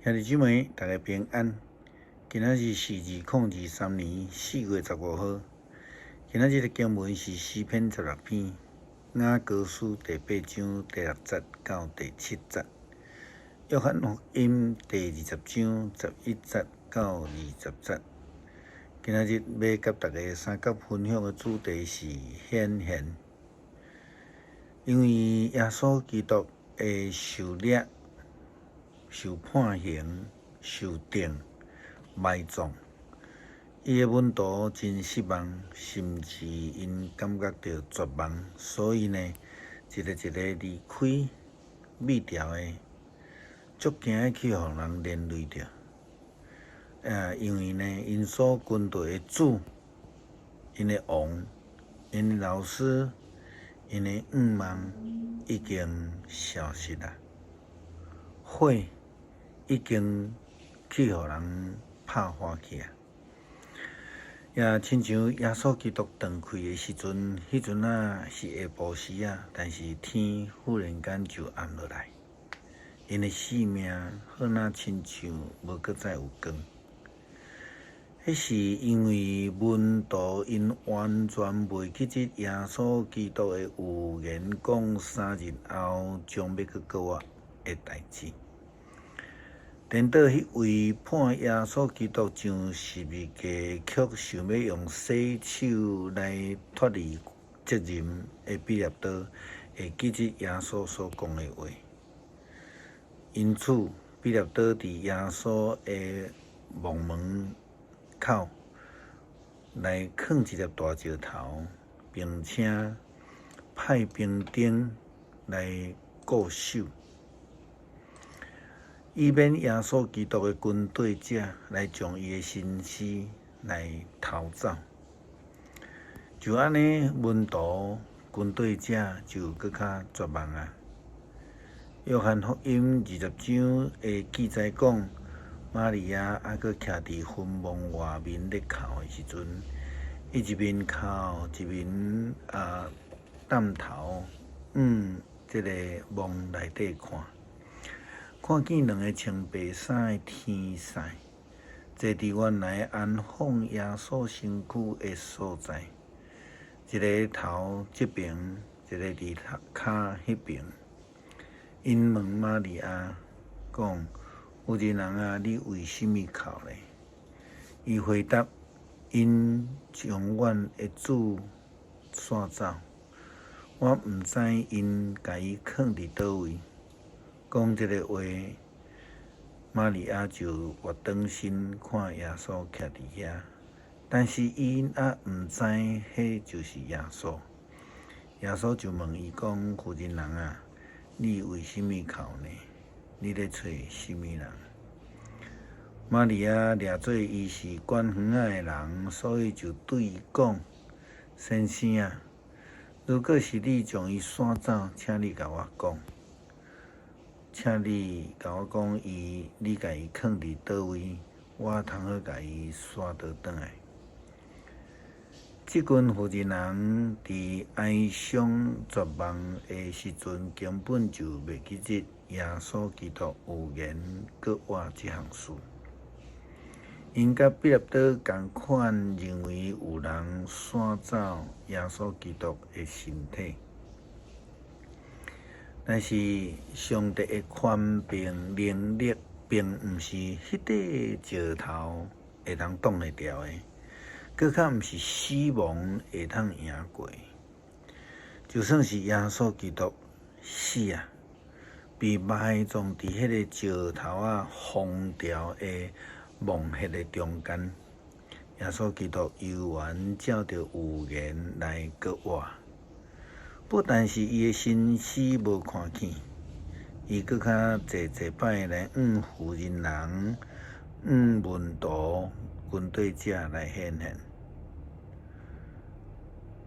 兄弟姊妹，大家平安。今仔日是2023年4月15號。今仔日的經文是詩篇16篇，雅歌書第八章第六節到第七節，約翰福音第20章11節到20節。今仔日欲佮大家相佮分享的主題是顯現，因為耶穌基督的受掠、受判刑、受釘、埋葬，伊的門徒真失望，甚至𪜶感覺著絕望，所以呢，一个一个離開，覕牢的，足驚去予人連累著。因為呢，𪜶所跟隨的主，𪜶的王，𪜶的老師，𪜶的向望已經消失啦，火已經去予人拍破去啊！也親像耶穌基督斷氣的時陣，彼陣仔是下晡時仔，但是天忽然間就暗落來，𪜶的性命好若親像無閣再有光。彼是因為門徒𪜶完全袂記得耶穌基督的預言，講3日後將欲閣復活的代誌。顛倒彼位判耶穌基督上十字架，卻想欲用洗手來脫離責任的彼拉多，會記得耶穌所講的話。因此，彼拉多佇耶穌的墓門口來囥一粒大石頭，並且派兵丁來固守，以免耶穌基督的跟隨者來將伊的身屍來偷走。就按呢，門徒跟隨者就閣較絕望啊！約翰福音20章的記載講，瑪利亞猶閣徛佇墳墓外面咧哭的時陣，伊一面哭一面探頭向這个墓內底看，看見兩个穿白衫的天使，坐佇原來安放耶穌身軀的所在，一个頭這爿，一个佇跤彼爿。𪜶問瑪利亞講：婦人啊，你為啥物哭呢？伊回答：𪜶將阮的主徙走，我毋知𪜶共伊囥佇佗位。講這个話，瑪利亞就倚轉身看耶穌徛佇遐，但是伊猶毋知彼就是耶穌。耶穌就問伊講：婦人啊，你為啥物哭呢？你咧揣啥物人？瑪利亞掠做伊是管園仔的人，所以就對伊講：先生啊，如果是你將伊徙走，請你共我講，請你共我講，伊你共伊囥佇佗位，我通好共伊徙倒轉來。這群婦人人佇哀傷絕望的時陣，根本就袂記得耶穌基督預言復活這項事。𪜶佮彼拉多仝款認為有人徙走耶穌基督的身體，但是上帝的權柄能力，並毋是彼塊石頭會當擋會牢的，閣較毋是死亡會當贏過。就算是耶穌基督死啊，被埋葬佇彼个石頭仔封牢的墓穴的中間，耶穌基督猶原照著預言來復活。不但是伊的身屍無看見，伊閣較濟濟擺來向婦人人、向門徒、跟隨者來顯現。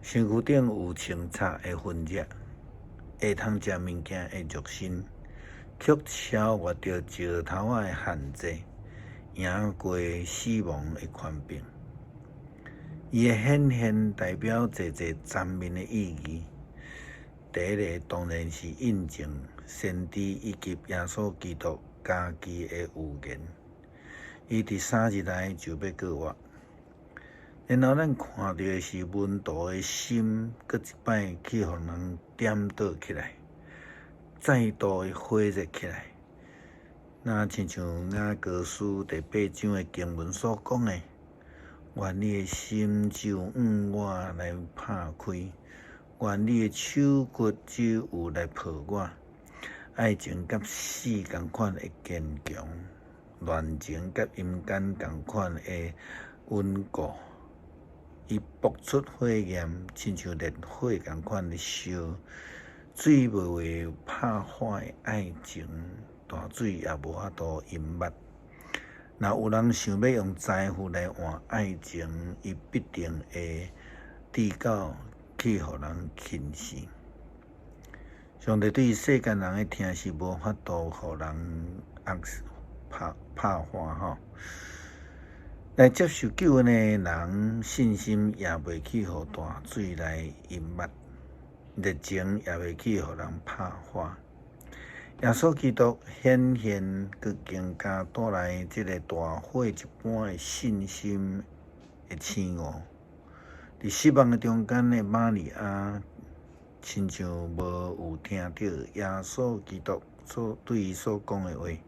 身軀頂有穿插的痕跡，會通食物件的肉身，卻超越著石頭仔的限制，贏過死亡的權柄。伊的顯現代表濟濟層面的意義。第一个當然是印證先知以及耶穌基督家己的預言，伊佇3日內就欲閣活。然後咱看著的是門徒的心，閣一擺去予人顛倒起來，再度的火熱起來。若親像雅各書第八章的經文所講的，願你的心只有向我來拍開，願你的手骨只有來抱我。愛情佮死仝款的堅強，亂情佮陰間仝款的穩固。伊爆出火焰，親像烈火仝款的燒，水袂會拍化的愛情，大水也無法度淹沒。若有人想欲用財富來換愛情，伊必定會跌到去予人輕視。上帝對世間人的疼是無法度予人壓拍拍化吼。來接受救恩的人，信心也袂去予大水來淹沒，熱情也袂去予人拍化。耶穌基督顯現，閣更加帶來這个大火一般的信心的醒悟。佇失望的中間的瑪利亞，親像無有聽著耶穌基督所對伊所講的話。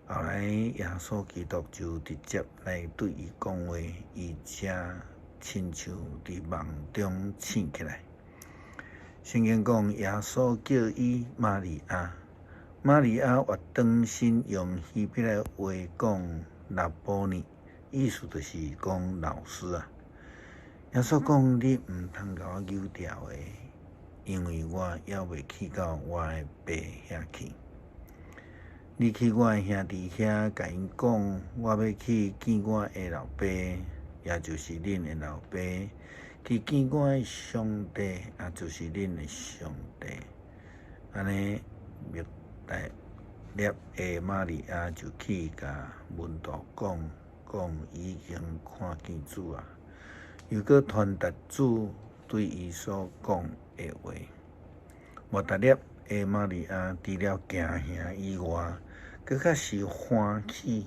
後來耶穌基督就直接來對伊講話，伊才親像佇夢中醒起來。聖經講，耶穌叫伊瑪利亞，瑪利亞越轉身用希伯來話講拉波尼，意思就是講老師啊。耶穌講：你毋通共我搝牢的，因為我猶未去到我的爸遐去。你去我的兄弟遐，共𪜶講，我欲去見我的老爸，也就是恁的老爸；去見我的上帝，也就是恁的上帝。按呢，抹大拉的瑪利亞就去共門徒講，講已經看見主啊，又閣傳達主對伊所講的話。抹大拉的瑪利亞除了驚嚇以外，閣較是歡喜，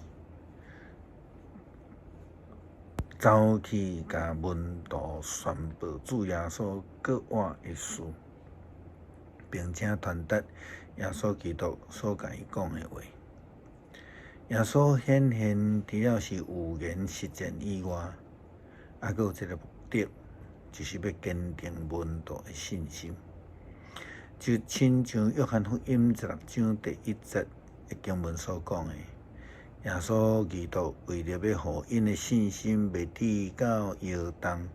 走去共門徒宣布主耶穌閣活的事，並且傳達耶穌基督所共伊講的話。耶穌顯現除了是預言實踐以外，猶閣有一个目的，就是欲堅定門徒的信心。就親像約翰福音16章第1節的經文所講的，耶穌基督為著欲予𪜶的信心袂致到搖動，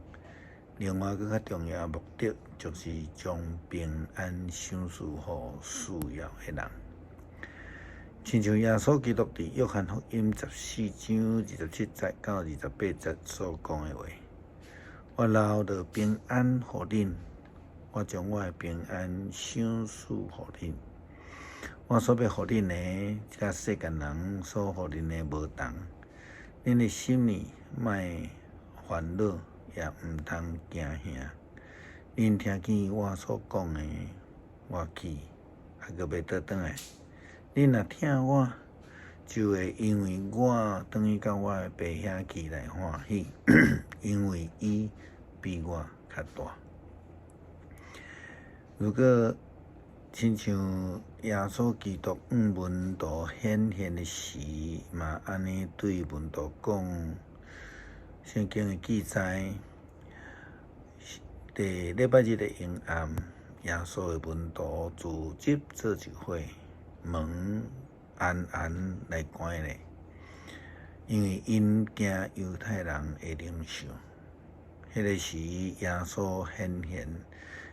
另外閣較重要的目的，就是將平安賞賜予需要的人。親像耶穌基督佇約翰福音14章27節到28節所講的話：我留著平安予恁，我將我的平安賞賜予恁。我所欲予恁的，佮世間人所予恁的無仝。恁的心裡莫煩惱，也毋通驚嚇。恁聽見我所講的，我去，猶閣欲倒轉來。恁若疼我，就會因為我轉去到我的爸遐去來歡喜，因為伊比我較大。如果親像耶穌基督向門徒顯現的時，嘛按呢對門徒講，聖經的記載，佇禮拜日的昏暗，耶穌的門徒聚集做一伙，門絚絚來關咧，因為𪜶驚猶太人的領袖。彼个時，耶穌顯現，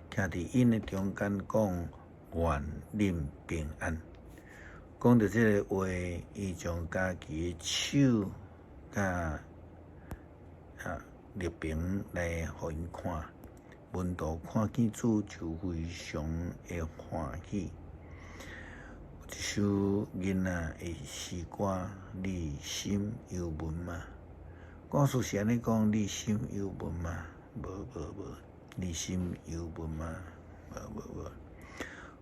徛佇𪜶的中間講：願恁平安。講著這个話，伊將家己的手佮肋旁來予𪜶看。門徒看見主就非常的歡喜。有一首囡仔的詩歌：你心憂悶嗎？歌詞是按呢講：你心憂悶嗎？無無無，你心憂悶嗎？無無無。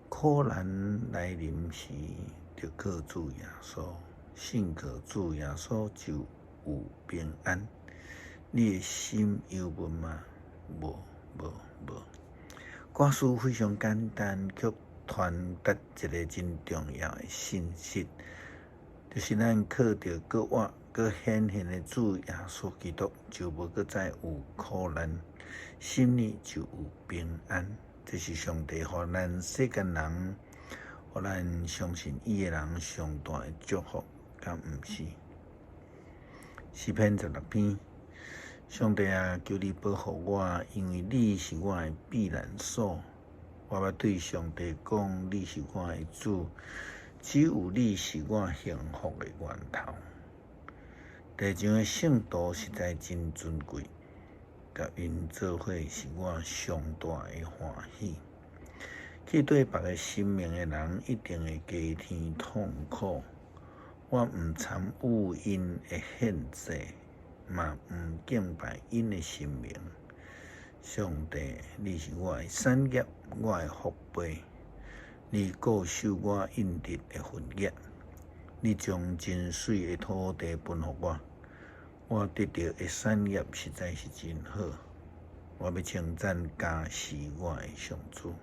苦難來臨時，著靠主耶穌，信靠主耶穌就有平安。你的心憂悶嗎？無無無。歌詞非常簡單，卻傳達一个真重要的信息，就是咱靠著閣活閣顯現的主耶穌基督，就無閣再有苦難，心裡就有平安。這是上帝予咱世間人，予咱相信伊的人上大的祝福，敢毋是？詩篇十六篇，上帝啊，求你保護我，因為你是我的避難所。我欲對上帝講，你是我的主，只有你是我幸福的源頭。地上的聖徒實在真尊貴，佮𪜶做伙是我上大的歡喜。去綴別个神明的人，一定會加添痛苦。我毋參與𪜶的獻祭，嘛毋敬拜𪜶的神明。上帝，你是我的產業，我的福杯，你固守我應得的份額。你將真媠的土地分予我，我得著的產業實在是真好。我欲稱讚加持我的上主。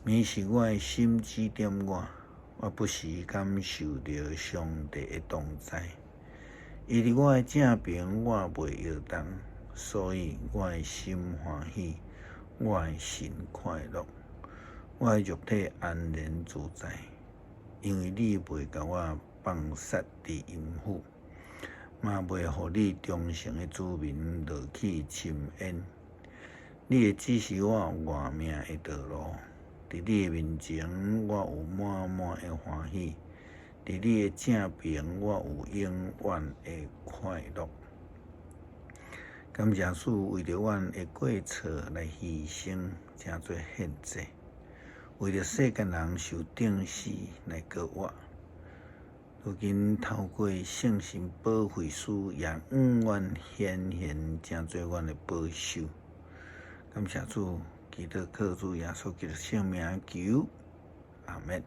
暝時我的心指點我，我不時感受著上帝的同在。伊佇我的正爿，我袂搖動，所以我的心歡喜，我的神快樂，我的肉體安然自在，因為你袂共我放殺佇陰府，嘛袂予你忠誠的子民落去深淵。你會指示我活命的道路，佇你的面前，我有滿滿的歡喜；佇你的正爿，我有永遠的快樂。感謝主為著阮的過錯來犧牲，成做獻祭；為著世間人受釘死來閣活。如今透過聖神保惠師，也永遠顯現成做阮的保守。感謝主，祈禱靠主耶穌基督聖名求，阿們。